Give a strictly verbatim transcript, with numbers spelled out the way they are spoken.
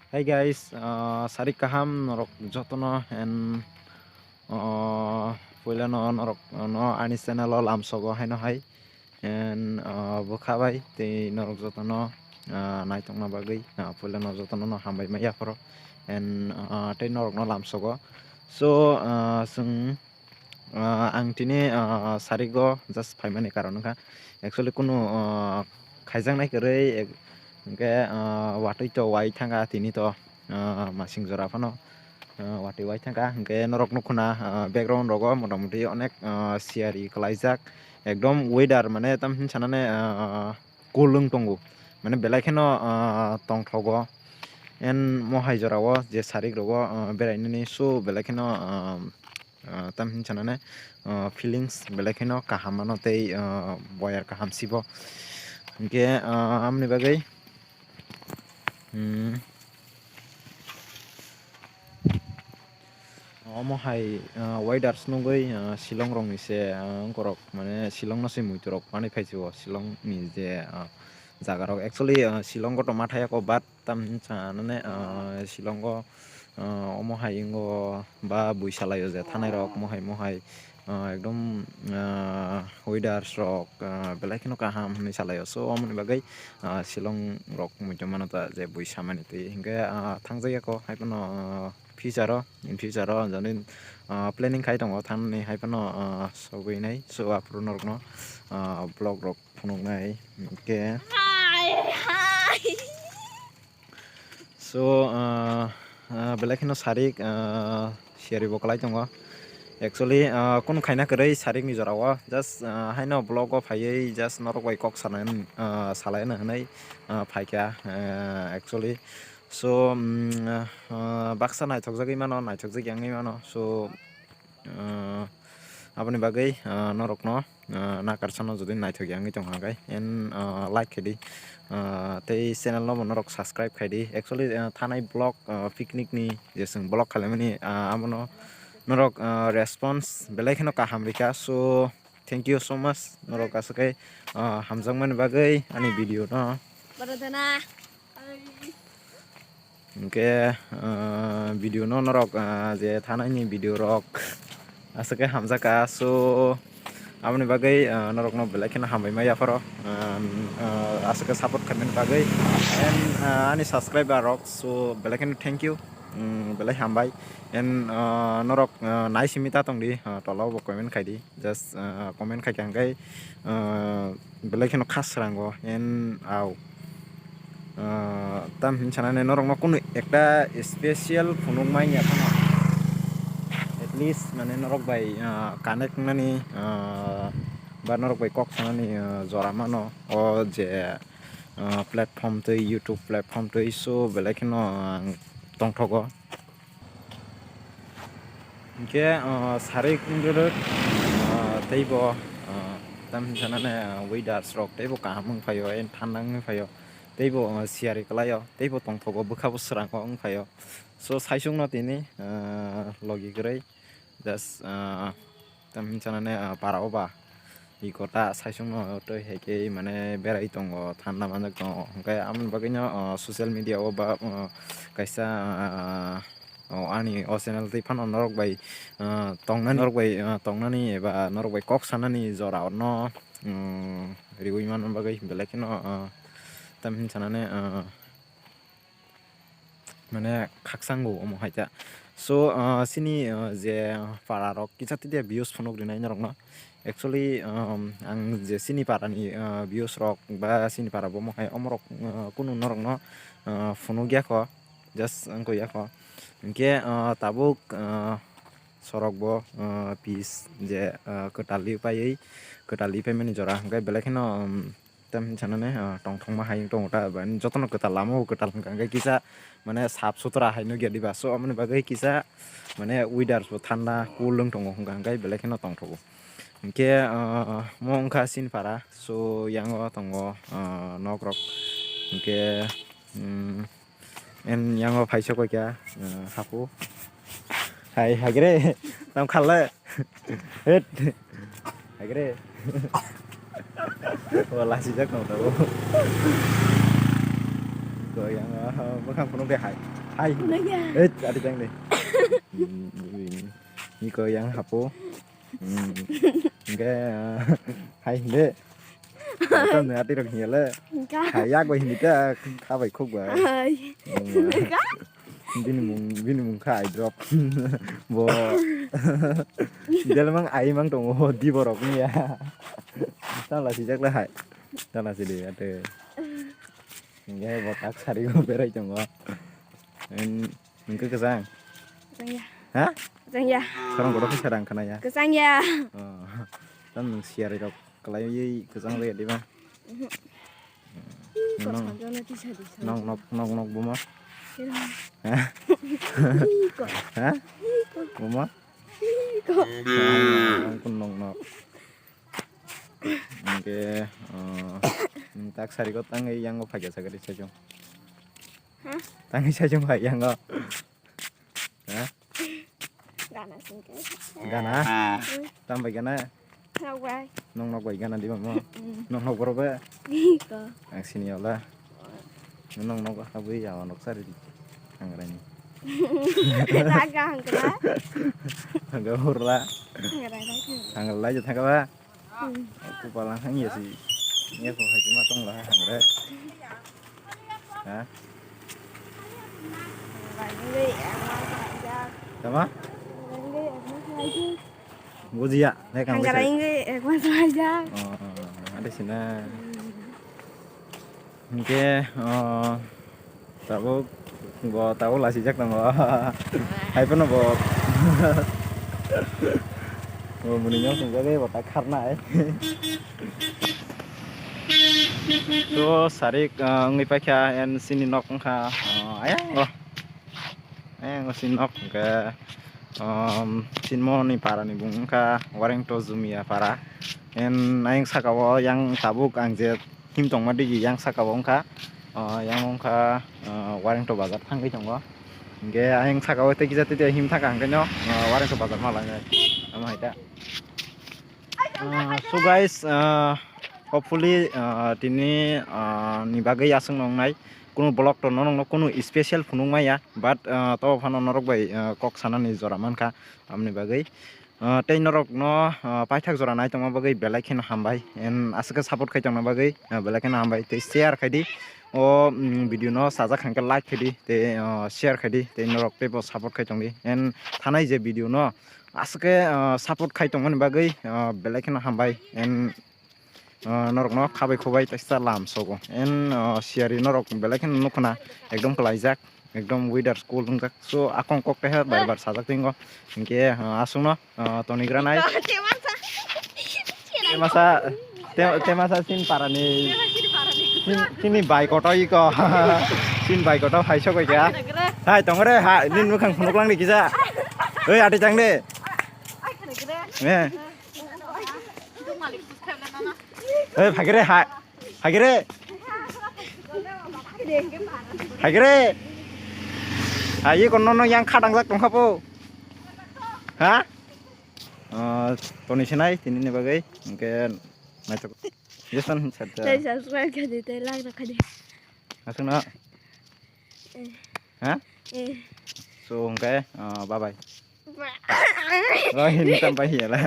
Hey guys, uh, sarik kaham norok jotono, and uh, puilano norok no ani channel o lamsogo haino hai, and uh, bwkha bai tei norok jotono uh, naitokna bagwi uh, puilano jotono no hambai ma yaphoro, and uh, tei norok no lamsogo. So uh, chwng Ah, ang tini, ah, sarigo just phaimani karon wngkha. Actually, kunu, ah, khaijaknai kwrwi, ek-, hwnkhe, ah, watwi to wai thangkha tini to, ah, masing jora phano, ah, watwi wai thangkha. Hwnkhe norok nukho na, ah, background rogo motamoti onek, ah, siyari kwlaijak. Ekdom weather mane tam hin sanane, ah, cool wng tongo. Mane belai kheno, ah, tongthogo. En mohai jorao je sarik rogo, ah, berainani so belai kheno, ah, ah, tam hin sanane, ah, feelings belai kheno kaham mano tei, ah, boyar kaham sibo. Hwnkhe, ah, amoni bagwi, hmm, omo hai, ah, weather nugwi, ah, Shillong rokni se, ah, wngkorok mane Shillong no se muitu rok manwi phai se o Shillong ni je, ah, jaga rok. Actually, ah, Shillong o to ma thaya kho, but tam hinsa nane, ah, Shillong o, ah, omo hai wngkha ba bui salai o je thanai rok mohai mohai, ah, ekdom, ah, weathers rok, ah, belai kheno kaham hinwi salai o. So, omoni bagwi, ah, Shillong rok muitu mano ta je bui samani twi hinkhe, ah, thangjak ya kho hai phano, ah, future o, in future o jani, ah, planning khai tongo thangnani hai phano, ah, sogwi nai. So, aphuru norok no, ah, vlog rok phunuknai hinkhe. Hai, hai. So, ah, ah, belai kheno sarik, ah, siyari bo kwlai tongo. Actually, ah, kunu khaina kwrwi sarik ni jora o. Just, ah, haino vlog o phaiwi just norok bai kok sanai, ah, salai na hwnwi, ah, phaikha, ah, actually. So, mm, ah, baksa naithokjagwi mano, naithokjagwi wngwi mano. So, ah, aboni bagwi, ah, norokno, ah, nakarsano jodi naithok ya wngwi tongkha hwnkhe, and, ah, like khaidi, ah, tei channel no bo norok subscribe khaidi. Actually, ah, thanai vlog, ah, picnic ni je chwng vlog khalaimani, ah, abono norok, ah, response belai kheno kaham rikha. So, thank you so much norok aswk khe, ah, hamjakmani bagwi ani video no. Hinkhe, ah, video no norok, ah, je thanai ni video rok aswk khe hamjakha. So, aboni bagwi, ah, norok no belai kheno hambai ma yapharo, ah, ah, aswk khe support khaimani bagwi, and, ah, ani subscriber rok, so, belai kheno thank you, mm, belai hambai, and, ah, norok, ah, nai simi ta tongdi, ah, tola o bo comment khaidi. Just, ah, comment khaikha hwnkhe, ah, belai kheno kha srango, and au, ah, tam hin sanani norokno kunu ekta special phunuk manya phano, at least mane norok bai, ah, connect wngnani, ah, ba norok bai kok sanani, ah, jora mano o je, ah, platform twi, YouTube platform twi, so belai kheno ang tongthogo. Hinkhe, ah, sarik wngwi rwk, ah, teibo, ah, tam hinsa nane, ah, weathers rok teibo kaham wng phaio, and thanda wngwi phaio, teibo, ah, siyari kwlaio, teibo tongthogo, bwkha bo srango wng phaio. So, saichung no tini, ah, logi kwrwi, just, ah, tam hinsa nane, ah, para o ba. Iko ta saichung no twi hai khe mane berai tongo, thanda manjak tongo. Hwnkhe aboni bagwi no, ah, social media o ba, ah, kaisa, ah, o ani o channel twi phano norok bai, ah, tongnani, norok bai, ah, tongnani eba norok bai kok sanani jora no, um, riwi manna bagwi belai kheno, ah, tam hin sanani, ah, mane khakchanggo omo hai ta. So, ah, chini, ah, je para rok kisa tide views phunuk rinai norok no. Actually, um, ang je chini para ni, ah, views rok ba chini para bo omo hai omo rok, ah, kunu norok no, ah, phunuk ya kho. Just wngkha ya kho. Hinkhe, ah, tabuk, ah, sorok bo, ah, pis je, ah, kwtal ri paiwi, kwtal ri paimani jora hwnkhe belai kheno, um, tam hinsa nane, ah, tongthokma hai wng tongo ta, jotono kwtal lama o kwtal hwnkha hwnkhe kisa mane sap sutra hai nukya diba. So, aboni bagwi kisa mane weathers bo thanda cool wng tongo hwnkha hwnkhe belai kheno tongthogo. Hinkhe, ah, mo wngkha chini para, so, yango tongo, ah, nok rok. Hinkhe, um, En yango phaisa koi kya, eh, hapu. Hai, hagre, tam khalle. Het. Hagre. Wala sijak tong tabo. Yang, ah, bwkhang phunuk de hai. Hai. Phunuk ya. Eh, adi tang de. Hmm, ini ko yang hapo. Hmm. Hingke, ah, hai de. Tam ne ati rok hiya le. Hingka. Hai yak bai hindi ta kha bai khuk bai. Hai. Hmm. Hingka. Bini mung, bini mung kha ai drop. Bo. Jel mang ai mang tongo di borok ni ya. Tala sijak le hai. Tala sidi ate. Hingke bo tak sari go berai tongo. En, hingke kesang. Kesang ya. Ha? Kesang ya. Sarang kotor kesang kana ya. Kesang ya. Oh. Tam nung siari rok. Kalai kesang le di ba. Mhm. Ih, kok Nong, sanjana tisa tisa. Nong nok, nong nok buma. Kira. Hah? Ih, kok. Hah? Ih, kok. Buma? Ih, kok. Nong kun nong nok. Hingke, eh, nung tak sari ko tangwi yango phagya sagari sajong. Hah? Tangwi sajong phai yango. Ha? Gana singke. Gana? Hmm. Tam bai gana? Nok bai. Nong nok bai gana di mamo? Hmm. Nong nok boro be? Iko. Ang sini ola. Nong nok habui ya nok sari di. Hangrani. Raga hangra. Hangra hurla. Hangra lagi. Hangra lagi thangka ba? Hmm. Aku palang hang ya si. Ya ko haji ma tong la hang re. Ha? Tama? Bujiya, ne kang Hangkara bisa. Ingge ek mas aja. Oh, oh, oh, ada sini. Hmm. Hingke, oh, tabuk, bo tabuk lasijak tongo. Hai phano bo. Bo muni nyok sung jagwi bo tak kharnai. To sarik, ah, wngwi paikha en sini nok wngkha, ah, ayang o. Ayang o sini nok hwnkhe, um, sinmo ni para ni bung wngkha Warengto Jumia para. En ayang saka o yang tabuk ang je him tongma digi yang saka o wngkha, ah, yang wngkha, ah, Warengto bazar thangwi tongo. Hingke ayang saka o tei kisa tei him thangkha hingke no, ah, Warengto bazar ma langnai. Amo hai ta. Ah, so guys, ah, hopefully, ah, tini, ah, ni bagwi aswk nongnai kunu vlog to norokno kunu special phunuk maya, but, ah, to phano norok bai, ah, kok sanani jora mankha, amoni bagwi. Ah, tei norokno, ah, paithak jora naitongma bagwi belai kheno hambai, and aswk khe support khai tongna bagwi, ah, belai kheno hambai, tei share khai di. O, mm, video no sajak hwnkhe like khai di, tei, ah, share khai di, tei norok teibo support khai tong di, and thanai je video no aswk khe, ah, support khai tongmani bagwi, ah, belai kheno hambai. En, ah, norokno khabai khubai teisa lam sogo. En, ah, siyari norok belai kheno nukho na ekdom kwlaijak, ekdom weather cool wngjak. So, akong kok teha bar bar sajak tongo. Hinkhe, ah, aswkno, ah, tonigra nai. Temasa, te-, temasa sin parani. Sin, sini bai koto iko. Sin bai koto hai sokoi kya? Hai, tongre, ha, nin mukhang phunuklang ni kisa. Oi, ati chang de. Eh. Eh, phagire, ha. Phagire. Phagire. Ha, ye kono no yang khadang jak tongkha po. Ha? Ah, toni sinai, tini ni bagwi. Hingke naitok. Jason, sat. Tei subscribe khai di, tei like rok khai di. Aswkno? Eh. Ha? Eh. So, hingke, ah, bye bye. Bye. Oh, hini tam pai hiya la.